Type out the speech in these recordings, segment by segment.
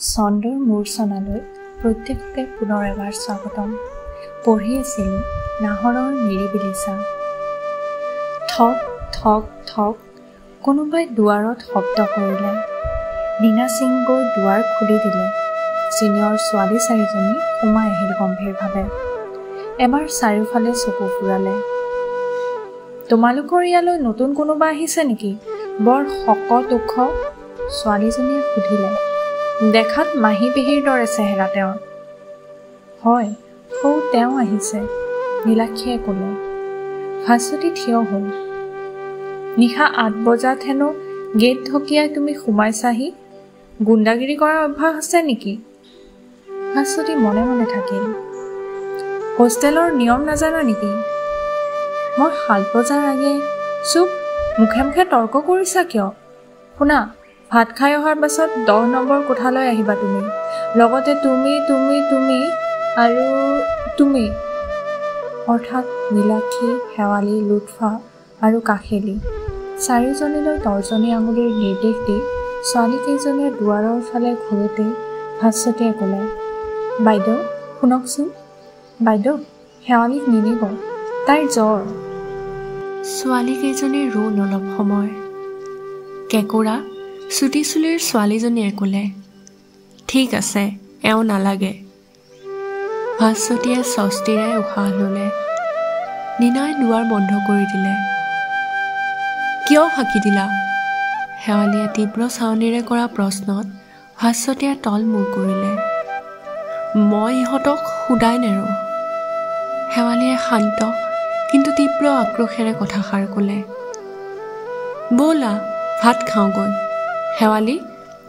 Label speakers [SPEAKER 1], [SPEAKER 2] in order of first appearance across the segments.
[SPEAKER 1] ছন্দৰ মূৰ্ছনালৈ প্ৰত্যেককে পুনৰ এবাৰ স্বাগতম। পঢ়ি আছিলোঁ নাহৰৰ নিৰিবিলি ছাঁ। ঠক ঠক ঠক কোনোবাই দুৱাৰত শব্দ কৰিলে। নীনা সিং গৈ দুৱাৰ খুলি দিলে। ছিনিয়ৰ ছোৱালী চাৰিজনী সোমাই আহিল গম্ভীৰভাৱে। এবাৰ চাৰিওফালে চকু ফুৰালে। তোমালোকৰ ইয়ালৈ নতুন কোনোবা আহিছে নেকি? বৰ শকত ওখ, ছোৱালীজনীয়ে সুধিলে। দেখাত মাহী পেহীৰ দৰে চেহেৰা তেওঁৰ। হয়, সৌ তেওঁ আহিছে, নীলাক্ষীয়ে ক'লে। ভাস্বতী থিয় হ'ল। নিশা 8 বজাত হেনো গেট ঢকিয়াই তুমি সোমাইছাহি, গুণ্ডাগিৰি কৰাৰ অভ্যাস আছে নেকি? ভাস্বতী মনে মনে থাকিল। হোষ্টেলৰ নিয়ম নাজানা নেকি? মই 7 বজাৰ আগে। চুপ, মুখে মুখে তৰ্ক কৰিছা কিয়? শুনা, ভাত খাই অহাৰ পাছত 10 নম্বৰ কোঠালৈ আহিবা তুমি, লগতে তুমি তুমি তুমি আৰু তুমি, অৰ্থাৎ নীলাক্ষী, শেৱালি, লুটফা আৰু কাষেলি চাৰিওজনীলৈ তৰ্জনী আঙুলিৰ নিৰ্দেশ দি ছোৱালীকেইজনীয়ে দুৱাৰৰ ফালে ঘূৰোঁতেই ভাস্বতীয়ে ক'লে, বাইদেউ শুনকচোন, বাইদেউ শেৱালিক নিনিব, তাইৰ জ্বৰ।
[SPEAKER 2] ছোৱালীকেইজনী ৰ'ল অলপ সময়। কেঁকোৰা চুটি চুলিৰ ছোৱালীজনীয়ে ক'লে, ঠিক আছে, এওঁ নালাগে। ভাস্বতীয়ে স্বস্তিৰে উশাহ ল'লে। নীনাই দুৱাৰ বন্ধ কৰি দিলে। কিয় ফাঁকি দিলা? শেৱালিয়ে তীব্ৰ চাৱনিৰে কৰা প্ৰশ্নত ভাস্বতীয়ে তল মূৰ কৰিলে। মই ইহঁতক সোধাই নেৰোঁ, শেৱালিয়ে শান্ত কিন্তু তীব্ৰ আক্ৰোশেৰে কথাষাৰ ক'লে। ব'লা ভাত খাওঁগৈ। শেৱালি,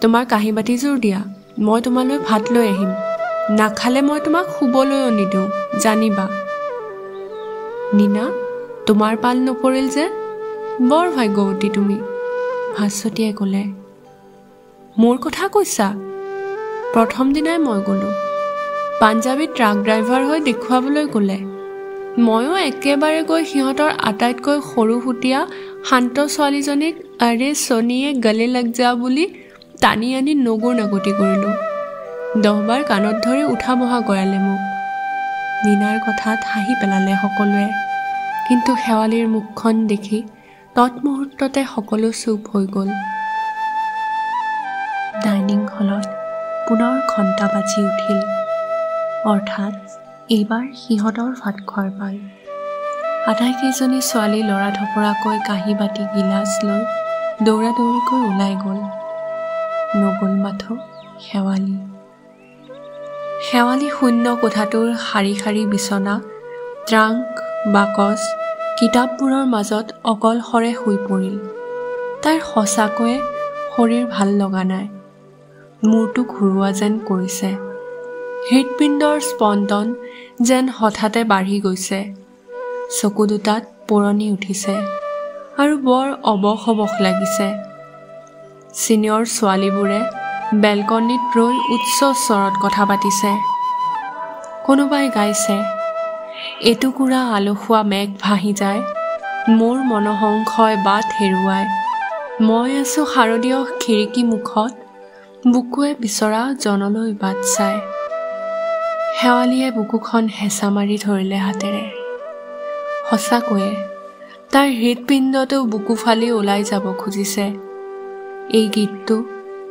[SPEAKER 2] তোমাৰ কাঁহী বাতিযোৰ দিয়া, মই তোমালৈ ভাত লৈ আহিম। নাখালে মই তোমাক শুবলৈও নিদিওঁ, জানিবা। নীনা, তোমাৰ পাল নপৰিল যে, বৰ ভাগ্যৱতী তুমি, ভাস্বতীয়ে ক'লে। মোৰ কথা কৈছা? প্ৰথম দিনাই মই গ'লোঁ। পাঞ্জাবী ট্ৰাক ড্ৰাইভাৰ হৈ দেখুৱাবলৈ ক'লে। ময়ো একেবাৰে গৈ সিহঁতৰ আটাইতকৈ সৰু সুতীয়া শান্ত ছোৱালীজনীক আৰে চনীয়ে গলে লাগ যা বুলি টানি আনি নগুৰ নাগতি কৰিলোঁ। 10বাৰ কাণত ধৰি উঠা বহা কৰালে মোক। নীনাৰ কথাত হাঁহি পেলালে সকলোৱে, কিন্তু শেৱালিৰ মুখখন দেখি তৎমুহূৰ্ততে সকলো চুপ হৈ গ'ল।
[SPEAKER 1] ডাইনিং হলত পুনৰ ঘণ্টা বাজি উঠিল। অৰ্থাৎ এইবাৰ সিহঁতৰ ভাত খোৱাৰ পাল।
[SPEAKER 2] আটাইকেইজনী ছোৱালী লৰা ধপৰাকৈ কাঁহী বাতি গিলাচ লৈ দৌৰা দৌৰিকৈ ওলাই গ'ল। নগ'ল মাথো শেৱালি। শেৱালি শূন্য কোঠাটোৰ শাৰী শাৰী বিচনা, ট্ৰাংক, বাকচ, কিতাপবোৰৰ মাজত অকলশৰে শুই পৰিল। তাইৰ সঁচাকৈয়ে শৰীৰ ভাল লগা নাই। মূৰটো ঘূৰোৱা যেন কৰিছে। হৃদপিণ্ডৰ স্পন্দন যেন হঠাতে বাঢ়ি গৈছে। চকু দুটাত পোৰণি উঠিছে আৰু বৰ অৱশ অৱশ লাগিছে। ছিনিয়ৰ ছোৱালীবোৰে বেলকনিত ৰৈ উচ্চ স্বৰত কথা পাতিছে। কোনোবাই গাইছে, এটুকুৰা আলসুৱা মেঘ ভাহি যায়, মোৰ মনসংশয় বাট হেৰুৱাই, মই আছো শাৰদীয় খিৰিকী মুখত, বুকুৱে বিচৰা জনলৈ বাট চাই। শেৱালিয়ে বুকুখন হেঁচা মাৰি ধৰিলে হাতেৰে। সঁচাকৈয়ে তাইৰ হৃদপিণ্ডটো বুকু ফালি ওলাই যাব খুজিছে। এই গীতটো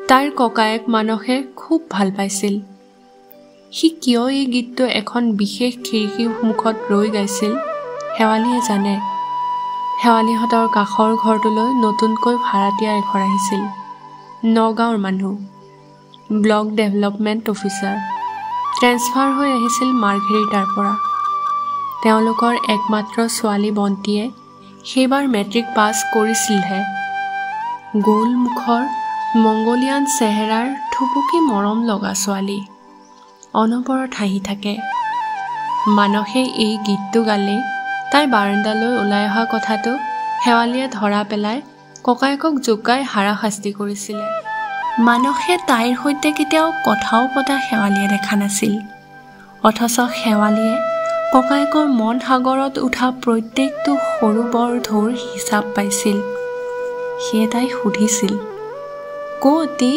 [SPEAKER 2] তাইৰ ককায়েক মানসে খুব ভাল পাইছিল। সি কিয় এই গীতটো এখন বিশেষ খিৰিকীৰ মুখত ৰৈ গাইছিল শেৱালিয়ে জানে। শেৱালিহঁতৰ কাষৰ ঘৰটোলৈ নতুনকৈ ভাড়াতীয়া এঘৰ আহিছিল। নগাঁৱৰ মানুহ, ব্লক ডেভেলপমেণ্ট অফিচাৰ, ট্ৰেন্সফাৰ হৈ আহিছিল মাৰ্ঘেৰিটাৰ পৰা। তেওঁলোকৰ একমাত্ৰ ছোৱালী বন্তিয়ে সেইবাৰ মেট্ৰিক পাছ কৰিছিলহে। গোল মুখৰ মংগোলিয়ান চেহেৰাৰ থুপুকি মৰম লগা ছোৱালী, অনবৰত হাঁহি থাকে। মানসে এই গীতটো গালেই তাই বাৰাণ্ডালৈ ওলাই অহা কথাটো শেৱালিয়ে ধৰা পেলাই ককায়েকক জোকাই হাৰাশাস্তি কৰিছিলে। মানসে তাইৰ সৈতে কেতিয়াও কথাও পতা শেৱালিয়ে দেখা নাছিল। অথচ শেৱালিয়ে ককায়েকৰ মন সাগৰত উঠা প্ৰত্যেকটো সৰু বৰ ঢৌৰ হিচাপ পাইছিল। সেয়ে তাই সুধিছিল, কৌতি,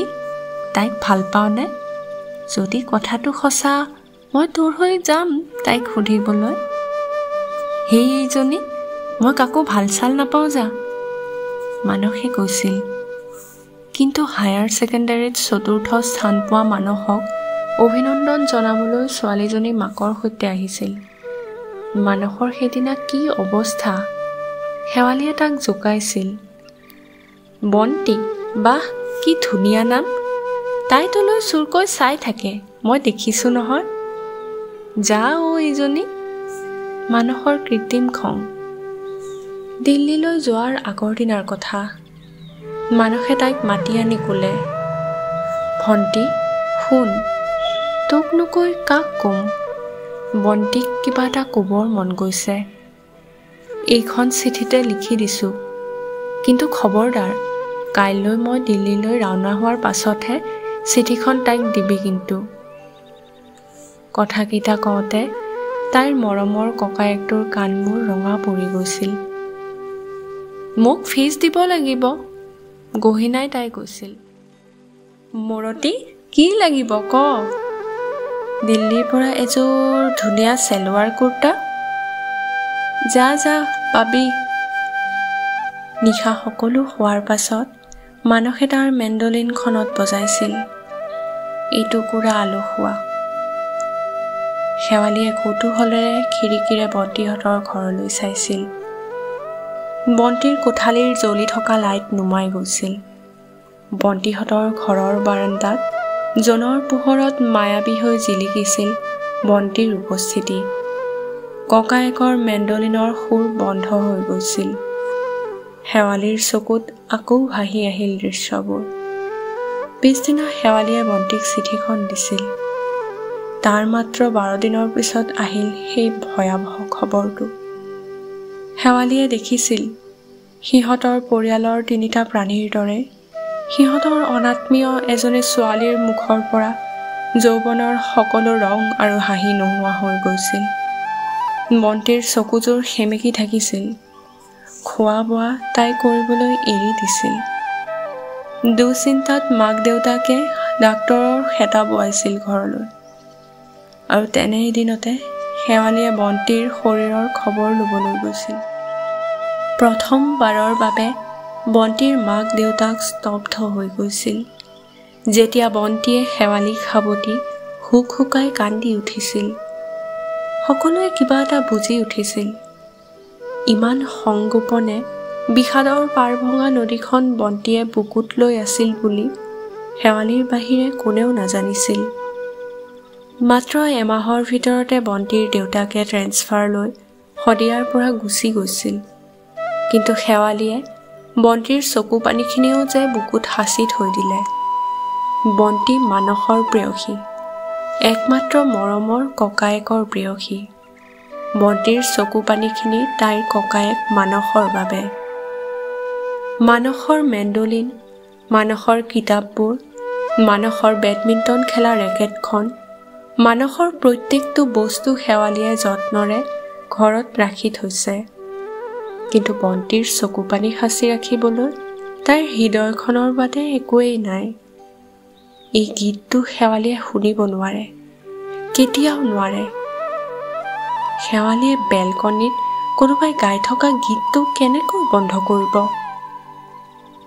[SPEAKER 2] তাইক ভাল পাওঁনে? যদি কথাটো সঁচা, মই তোৰ হৈ যাম তাইক সুধিবলৈ। সেই এইজনী, মই কাকো ভাল চাল নাপাওঁ যা, মানসে কৈছিল। কিন্তু হায়াৰ ছেকেণ্ডাৰীত চতুৰ্থ স্থান পোৱা মানসক অভিনন্দন জনাবলৈ ছোৱালীজনী মাকৰ সৈতে আহিছিল। মানসৰ সেইদিনা কি অৱস্থা! শেৱালিয়ে তাক জোকাইছিল। বন্তি, বাহ কি ধুনীয়া নাম! তাই তোলৈ চুৰকৈ চাই থাকে, মই দেখিছোঁ নহয়। যা অ' এইজনী। মানসৰ কৃত্ৰিম খং। দিল্লীলৈ যোৱাৰ আগৰ দিনাৰ কথা। মানসে তাইক মাতি আনি ক'লে, ভণ্টি শুন, তোক নকৈ কাক ক'ম? বন্তিক কিবা এটা ক'বৰ মন গৈছে। এইখন চিঠিতে লিখি দিছোঁ, কিন্তু খবৰদাৰ, কাইলৈ মই দিল্লীলৈ ৰাওনা হোৱাৰ পাছতহে চিঠিখন তাইক দিবি কিন্তু। কথাকেইটা কওঁতে তাইৰ মৰমৰ ককায়েকটোৰ কাণবোৰ ৰঙা পৰি গৈছিল। মোক ফিজ দিব লাগিব, গহীনাই তাই কৈছিল। মৰতী, কি লাগিব ক? দিল্লীৰ পৰা এযোৰ ধুনীয়া চেলোৱাৰ কুৰ্তা। যা যা পাবি। নিশা সকলো শোৱাৰ পাছত মানসে তাৰ মেণ্ডলিনখনত বজাইছিল এইটুকুৰা আলসুৱা। শেৱালিয়ে কৌতূহলেৰে খিৰিকীৰে বন্তিহঁতৰ ঘৰলৈ চাইছিল। বন্তিৰ কোঠালিৰ জ্বলি থকা লাইট নুমাই গৈছিল। বন্তিহঁতৰ ঘৰৰ বাৰাণ্ডাত জোনৰ পোহৰত মায়াবী হৈ জিলিকিছিল বন্তিৰ উপস্থিতি। ককায়েকৰ মেণ্ডলিনৰ সুৰ বন্ধ হৈ গৈছিল। শেৱালিৰ চকুত আকৌ ভাহি আহিল দৃশ্যবোৰ। পিছদিনা শেৱালিয়ে বন্তিক চিঠিখন দিছিল। তাৰ মাত্ৰ 12 দিনৰ পিছত আহিল সেই ভয়াৱহ খবৰটো। শেৱালিয়ে দেখিছিল সিহঁতৰ পৰিয়ালৰ 3টা প্ৰাণীৰ দৰে সিহঁতৰ অনাত্মীয় এজনী ছোৱালীৰ মুখৰ পৰা যৌৱনৰ সকলো ৰং আৰু হাঁহি নোহোৱা হৈ গৈছিল। বন্তিৰ চকুযোৰ সেমেকি থাকিছিল। খোৱা বোৱা তাই কৰিবলৈ এৰি দিছিল। দুশ্চিন্তাত মাক দেউতাকে ডাক্তৰৰ খেতা বোৱাইছিল ঘৰলৈ। আৰু তেনে এদিনতে শেৱালিয়ে বন্তিৰ শৰীৰৰ খবৰ ল'বলৈ গৈছিল। প্ৰথমবাৰৰ বাবে বন্তিৰ মাক দেউতাক স্তব্ধ হৈ গৈছিল যেতিয়া বন্তিয়ে শেৱালিক সাৱটি হুক হুকাই কান্দি উঠিছিল। সকলোৱে কিবা এটা বুজি উঠিছিল। ইমান সংগোপনে বিষাদৰ পাৰ ভঙা নদীখন বন্তিয়ে বুকুত লৈ আছিল বুলি শেৱালিৰ বাহিৰে কোনেও নাজানিছিল। মাত্ৰ এমাহৰ ভিতৰতে বন্তিৰ দেউতাকে ট্ৰেন্সফাৰ লৈ শদিয়াৰ পৰা গুচি গৈছিল। কিন্তু শেৱালিয়ে বন্তিৰ চকু পানীখিনিও যে বুকুত সাঁচি থৈ দিলে। বন্তি মানসৰ প্ৰেয়সী, একমাত্ৰ মৰমৰ ককায়েকৰ প্ৰেয়সী। বন্তিৰ চকু পানীখিনি তাইৰ ককায়েক মানসৰ বাবে। মানসৰ মেণ্ডলিন, মানসৰ কিতাপবোৰ, মানসৰ বেডমিণ্টন খেলা ৰেকেটখন, মানসৰ প্ৰত্যেকটো বস্তু শেৱালিয়ে যত্নৰে ঘৰত ৰাখি থৈছে। কিন্তু বন্তিৰ চকু পানী সাঁচি ৰাখিবলৈ তাইৰ হৃদয়খনৰ বাদে একোৱেই নাই। এই গীতটো শেৱালিয়ে শুনিব নোৱাৰে, কেতিয়াও নোৱাৰে। শেৱালিয়ে বেলকনিত কোনোবাই গাই থকা গীতটো কেনেকৈ বন্ধ কৰিব?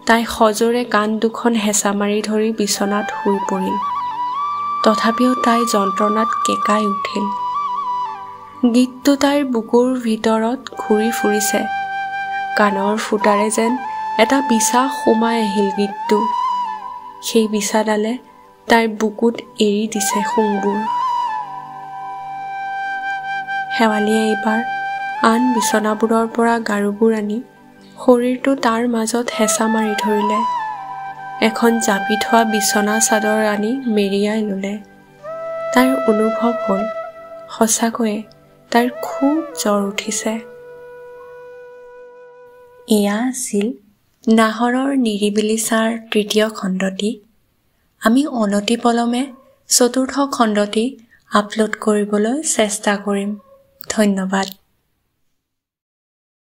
[SPEAKER 2] তাই সজোৰে কাণ দুখন হেঁচা মাৰি ধৰি বিচনাত শুই পৰিল। তথাপিও তাই যন্ত্ৰণাত কেঁকাই উঠিল। গীতটো তাইৰ বুকুৰ ভিতৰত ঘূৰি ফুৰিছে। কাণৰ ফুটাৰে যেন এটা বিছা সোমাই আহিল গীতটো। সেই বিছাডালে তাইৰ বুকুত এৰি দিছে শুংবোৰ। শেৱালিয়ে এইবাৰ আন বিচনাবোৰৰ পৰা গাৰুবোৰ আনি শৰীৰটো তাৰ মাজত হেঁচা মাৰি ধৰিলে। এখন জাপি থোৱা বিচনা চাদৰ আনি মেৰিয়াই ল'লে। তাইৰ অনুভৱ হ'ল সঁচাকৈয়ে তাইৰ খুব জ্বৰ উঠিছে। এয়া আছিল নাহৰৰ নিৰিবিলি ছাঁৰ তৃতীয় খণ্ডটি। আমি অনতিপলমে চতুৰ্থ খণ্ডটি আপলোড কৰিবলৈ চেষ্টা কৰিম। ধন্যবাদ।